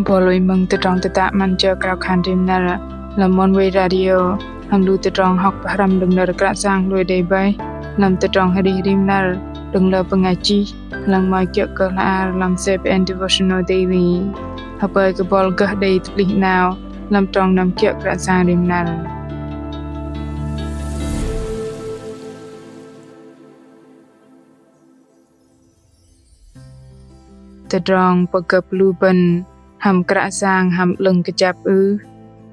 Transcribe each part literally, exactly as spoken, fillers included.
Bol wei mơ̆ng tơdrong tơdă 'Măn Jơ Krao Khan Rim Năr lăm Oneway Radio, hăm lu tơdrong hŏk pơhrăm đơ̆ng nơ̆r Kră Yang lui đei bơih lăm tơdrong arih rim năr đơ̆ng lơ bơngai chih, lăng mă kiơ̆ kơ hla ar lăm C P N Devotional Daily. Hơpơi kơ bol gơh đei tơplih 'nao lăm trong năm kiơ̆ Kră Yang rim năr. Tơdrong pơgơ̆p lu bơ̆n hăm Kră Yang hăm 'lơ̆ng kơjăp ưh?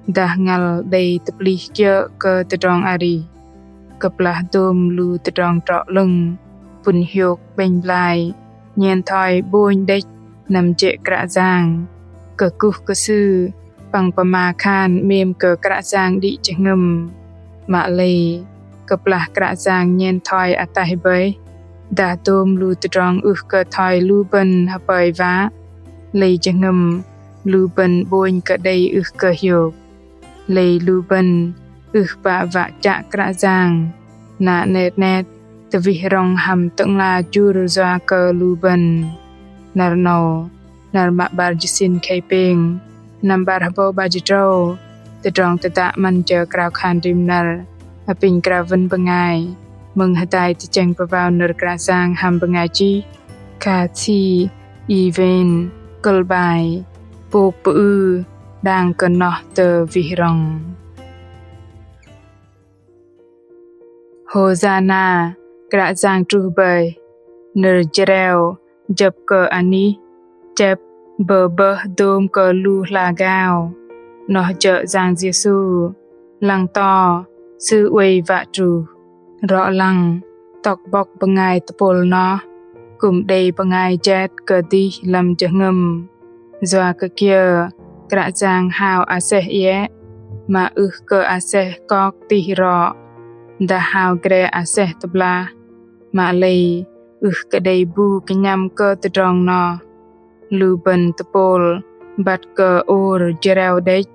Dah ngăl đei tơplih kiơ̆ kơ tơdrong arih. Kơplah dôm lu tơdrong trŏ 'lơ̆ng, pŭn hiôk 'bĕnh blai, nhen thoi 'bônh đĕch năm jê̆ Kră Yang, kơkuh kơ Sư, păng pơma khan 'mêm kơ Kră Yang đĭ jơhngơ̆m. Mă lei, kơplah Kră Yang nhen thoi ataih bơih, dah dôm lu tơdrong ưh kơ thoi lu bơ̆n hơpơi wă, lei jơhngơ̆m lu bơ̆n 'bônh kơ đei ưh kơ hiôk. Lei lu bơ̆n ưh pă wă chă Kră Yang, na 'net 'net tơwih rŏng hăm Tơ'ngla jur yua kơ lu bơ̆n. Năr 'nâu, năr mă 'bar jĭt sĭn khei pêng, năm 'bar hơbâu 'bar jĭt tơdrâu, tơdrong tơdă 'Măn Jơ Krao Khan Rim Năr apinh krao wơ̆n bơngai mơ̆ng hơdai tơchĕng pơwao nơ̆r Kră Yang hăm bơngai chih Kathy Irvine, kơ̆l 'bai Pôk pơư đang kơ noh tơwih rŏng. Hôsana, Kră Yang truh bơih. Nơ̆r Jreo jơ̆p kơ anih chĕp bơbơh dôm kơ lu hla gao. Noh jơ̆ Yang Yêsu, lăng to Sư oei wă truh. Rŏ lăng, tŏk bŏk bơngai tơpôl noh kư̆m đei bơngai jet kơdih lăm jơhngơ̆m. Yua kơ kiơ Kră Yang hao aseh iĕ, mă ưh kơ aseh kok tih rŏ, dah hao gre aseh tơblah, mă lei ưh kơ đei bu kơnhăm kơ tơdrong noh. Lu bơ̆n tơpôl băt kơ ôr jreo đĕch: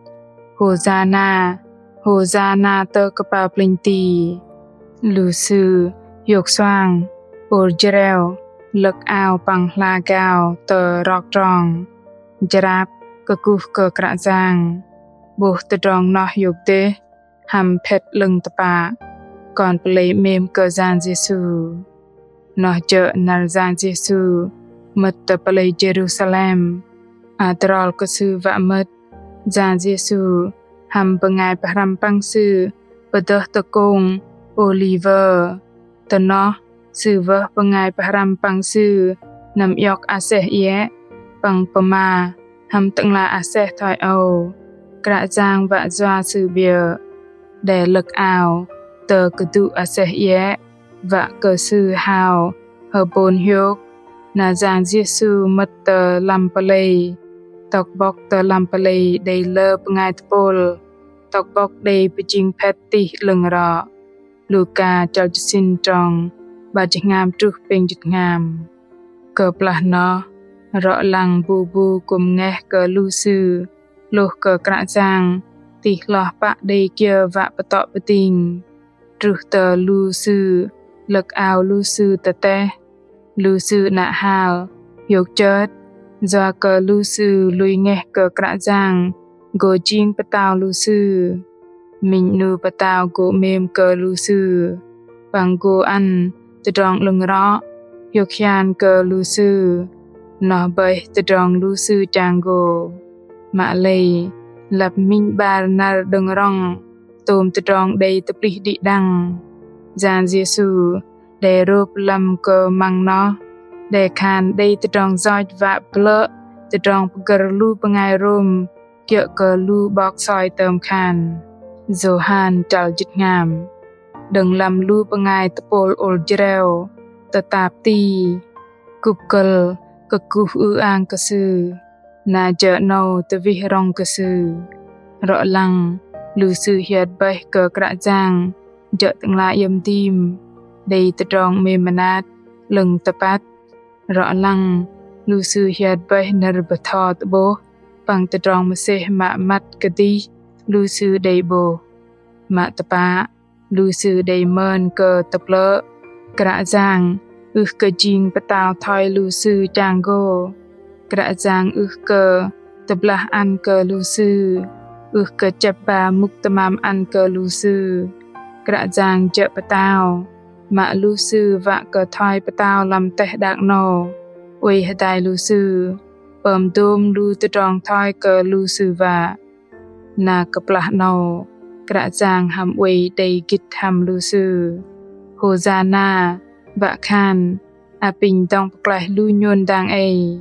Hôsana, Hôsana tơ kơpal plĕnh ti. Lu sư hiôk suang, ôr jreo, lơ̆k ao păng hla gao tơ rok trong, jrap kơkuh kơ Kră Yang. 'Bôh tơdrong noh hiôk dêh hăm phĕt 'lơ̆ng tơpă, kon pơlei 'mêm kơ Yang Yêsu. Noh jơ̆ năr Yang Yêsu mơ̆t tơ pơlei Jêrusalem. Adrol kơ Sư wă mơ̆t, Yang Yêsu hăm bơngai pơhrăm păng Sư pơdơh tơ kông Ôlive. Tơ noh Sư wơh bơngai pơhrăm păng Sư năm iŏk aseh iĕ, păng pơma hăm tơ'ngla aseh thoi âu: Kră Yang wă yua Sư 'biơ̆. Đe lơ̆k ao tơ kơdŭ aseh iĕ, wă kơ Sư hao hơbôn hiôk. Na Yang Yêsu mơ̆t tơ lăm pơlei, tŏk bŏk tơ lăm pơlei đei lơ bơngai tơpôl, tŏk bŏk đei pơjing phĕt tih 'lơ̆ng rŏ. Luka chăl jĭt sĭn trong 'bar jĭt tơhngam truh pêng jĭt tơhngam. Kơplah noh, rŏ lăng bu bu kư̆m ngeh kơ lu sư hlôh kơ Kră Yang tih hloh pă đei kiơ wă pơtŏ pơting. Truh tơ lu sư, lơ̆k ao lu sư tơteh, lu sư 'nă hal, hiôk chơt, yua kơ lu sư lui ngeh kơ Kră Yang gô jing pơtao lu sư. Minh 'nu pơtao gô 'mêm kơ lu sư, păng gô ăn tơdrong 'lơ̆ng rŏ, hiôk hian kơ lu sư. Noh bơih tơdrong lu sư chang gô. Mă lei, lăp minh 'bar năr đơ̆ng rŏng, tôm tơdrong đei tơplih đĭ đăng, Yang Yêsu đe rôp lăm kơ măng noh, đe khan đei tơdrong yoch wă blơ̆ tơdrong pơgơ̆r lu bơngai Rôm kiơ̆ kơ lu 'bok soi tơm khan. Yôhan chăl jĭt tơhngam. Đơ̆ng lăm lu bơngai tơpôl ôl jreo tơtap ti, kŭp kơ̆l kơkuh ư-ang kơ Sư, na jơ̆ 'nâu tơwih rŏng kơ Sư. Rŏ lăng, lu sư hiơt bơih kơ Kră Yang jơ̆ Tơ'ngla iĕm dim, đei tơdrong 'mêm mơnat 'lơ̆ng tơpăt. Rŏ lăng, lu sư hiơt bơih nơ̆r bơtho tơ'bôh păng tơdrong mơsêh mă măt kơdih lu sư đei 'bôh. Mă tơpă, lu sư đei mơn kơ tơplơ̆ Kră Yang ưh kơ jing pơtao thoi lu sư chang gô. Kră Yang ưh kơ tơblah ăn kơ lu sư, ưh kơ chĕp ba mŭk tơmam ăn kơ lu sư. Kră Yang jơ̆ pơtao, mă lu sư wă kơ thoi pơtao lăm teh đak 'nâu, oei hơdai lu sư, pơm dôm lu tơdrong thoi kơ lu sư wă. Na kơplah 'nâu, Kră Yang hăm oei đei gĭt hăm lu sư. Hôsana, wă khan, apinh dŏng pơklaih lu nhôn dang ei.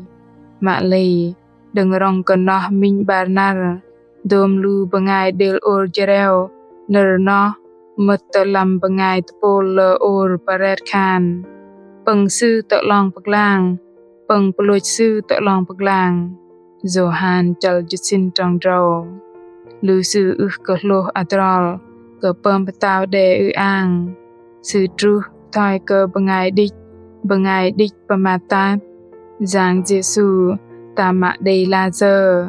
Mă lei, đơ̆ng rŏng kơ noh minh 'bar năr, dôm lu bơngai đêl ôr jreo nơ̆r noh mơ̆t tơ lăm bơngai tơpôl lơ ôr pơret khan: Pơ̆ng Sư tơ 'long pơglang, pơ̆ng pơlôch Sư tơ 'long pơglang. Yôhan chăl jĭt sĭn trong drâu. Lu sư ưh kơ hlôh adrol kơ pơm pơtao đe ư-ang. Sư truh thoi kơ bơngai đĭch, bơngai đĭch pơmat tat. Yang Yêsu tam mă đei layơ,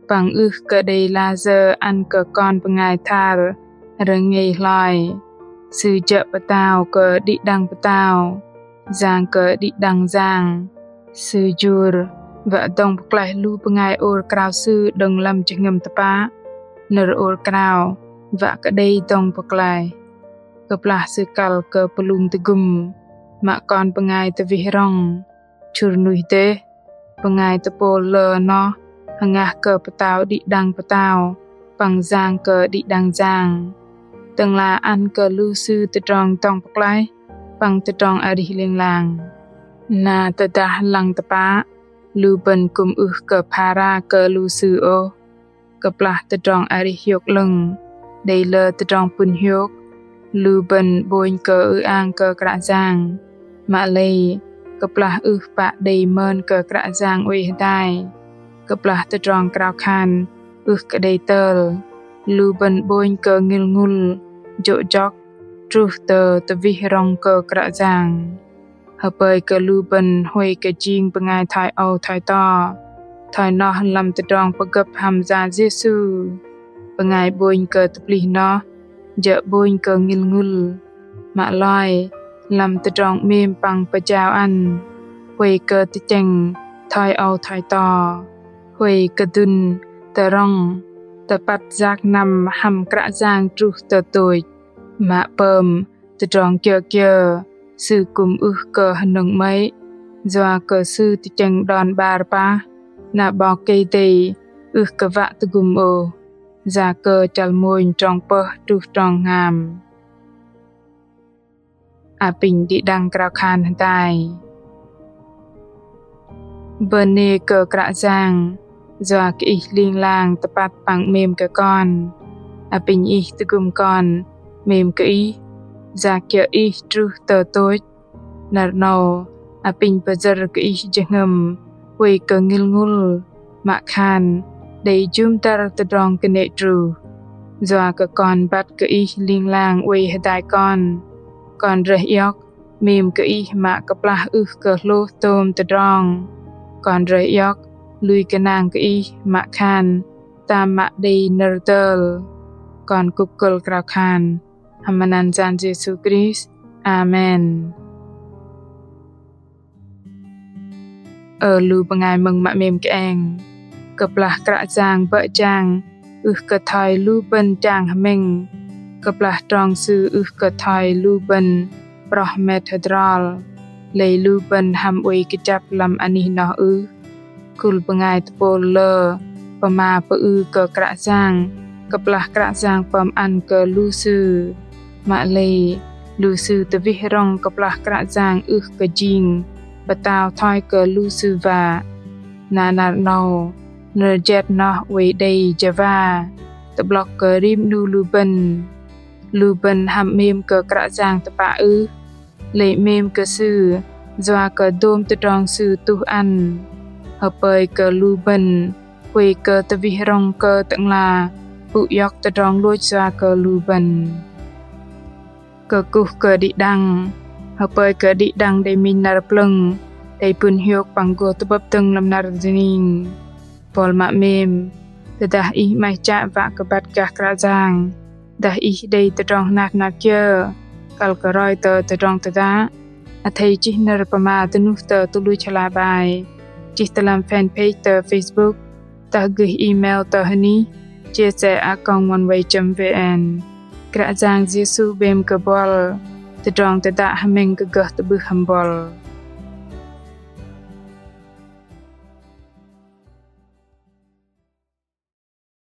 păng ưh kơ đei layơ ăn kơ kon bơngai thar rơngei hloi. Sư jơ̆ pơtao kơ đĭ đăng pơtao, yang kơ đĭ đăng yang. Sư jur wă dŏng pơklaih lu bơngai ôr krao Sư đơ̆ng lăm jơhngơ̆m tơpă, nơ̆r ôr krao wă kơ đei dŏng pơklaih. Kơplah Sư kăl kơ pơlung tơgŭm, mă kon bơngai tơwih rŏng, chŭr nuih dêh, bơngai tơpôl lơ noh hngah kơ pơtao đĭ đăng pơtao păng yang kơ đĭ đăng yang. Tơ'ngla ăn kơ lu sư tơdrong dŏng pơklaih păng tơdrong arih ling lang. Na tơdah lăng tơpă, lu bơ̆n kư̆m ưh kơ phara kơ lu sư ôh. Kơplah tơdrong arih hiôk 'lơ̆ng, đei lơ tơdrong pŭn hiôk, lu bơ̆n 'bônh kơ ư-ang kơ Kră Yang. Mă lei, kơplah ưh pă đei mơn kơ Kră Yang oei hơdai, kơplah tơdrong krao khan ưh kơ đei tơl, lu bơ̆n 'bônh kơ ngĭl ngŭl, jô̆ jŏk, truh tơ tơwih rŏng kơ Kră Yang. Hơpơi kơ lu bơ̆n huay kơ jing bơngai thoi âu thoi to, thoi noh lăm tơdrong pơgơ̆p hăm Yang Yêsu. Bơngai 'bônh kơ tơplih noh jơ̆ 'bônh kơ ngĭl ngŭl, mă loi lăm tơdrong 'mêm păng pơjao ăn, huay kơ tơchĕng thoi âu thoi to, huay kơ dŭn tơrŏng tơpăt yak năm hăm Kră Yang truh tơ tôch, mă pơm tơdrong kiơ kiơ Sư kư̆m ưh kơ hơnơ̆ng 'mơ̆i, yua kơ Sư tơchĕng đon 'bar pah, na 'Bok Kei-Dei ưh kơ wă tơgŭm ôh. Yakơ chăl mônh trong pơh truh trong hngam. Apinh đĭ đăng krao khan hơdai. Bơnê kơ Kră Yang, yua kơ Ih ling lang tơpăt păng 'mêm kơ kon. Apinh Ih tơgŭm kon 'mêm kơ Ih, yak kiơ̆ Ih truh tơ tôch. Năr 'nâu, apinh pơyơ̆r kơ Ih jơhngơ̆m, huay kơ ngĭl ngŭl, mă khan đei jŭm dăr tơdrong kơnê̆ truh. Yua kơ kon băt kơ Ih ling lang oei hơdai kon. Kon rơih iŏk 'mêm kơ Ih mă kơplah ưh kơ hlôh tôm tơdrong. Kon rơih iŏk lui gơnang kơ Ih mă khan tam mă đei nơ̆r tơl. Kon kŭk kơ̆l krao khan hăm măt anăn Yang Yêsu Krist. Amen. Ơ lu bơngai mơ̆ng mă 'mêm kơeng, kơplah Kră Yang bơ̆ jang ưh kơ thoi lu bơ̆n jang hơmĕng, kơplah trong Sư ưh kơ thoi lu bơ̆n proh met hơdrol, lei lu bơ̆n hăm oei kơjăp lăm anih noh ưh? Khul bơngai tơpôl lơ pơma pơư kơ Kră Yang kơplah Kră Yang pơm ăn kơ lu sư. Mă lei lu sư tơwih rŏng kơplah Kră Yang ưh kơ jing pơtao thoi kơ lu sư wă. Na năr 'nâu, nơ̆r jet noh oei đei jơwa tơ'blŏk kơ rim 'nu lu bơ̆n. Lu bơ̆n hăm 'mêm kơ Kră Yang tơpă ưh? Lei 'mêm kơ Sư yua kơ dôm tơdrong Sư tuh ăn. Hơpơi kơ lu bơ̆n huay kơ tơwih rŏng kơ Tơ'ngla pŭ iŏk tơdrong lôch yua kơ lu bơ̆n. Kơkuh kơ đĭ đăng. Hơpơi kơ đĭ đăng đei minh năr plơ̆ng, đei pŭn hiôk păng gô tơ'bơ̆p dơ̆ng lăm năr dơning. Buăl mă 'mêm, tơdah ih 'maih chă wă kơ băt gah Kră Yang, dah ih đei tơdrong hnar hnar kiơ kăl kơ roi tơ tơdrong tơdă, athei chih nơ̆r pơma dơnuh tơ tơluch hla bơar, chih tơ lăm fanpage tơ Facebook dah gih email tơ hơnih chia sẻ a còng oneway chấm vn. Kră Yang Yêsu 'bêm kơ buăl. Tơdrong tơdă hơmĕng kơ gơh tơ'bưh hăm buăl.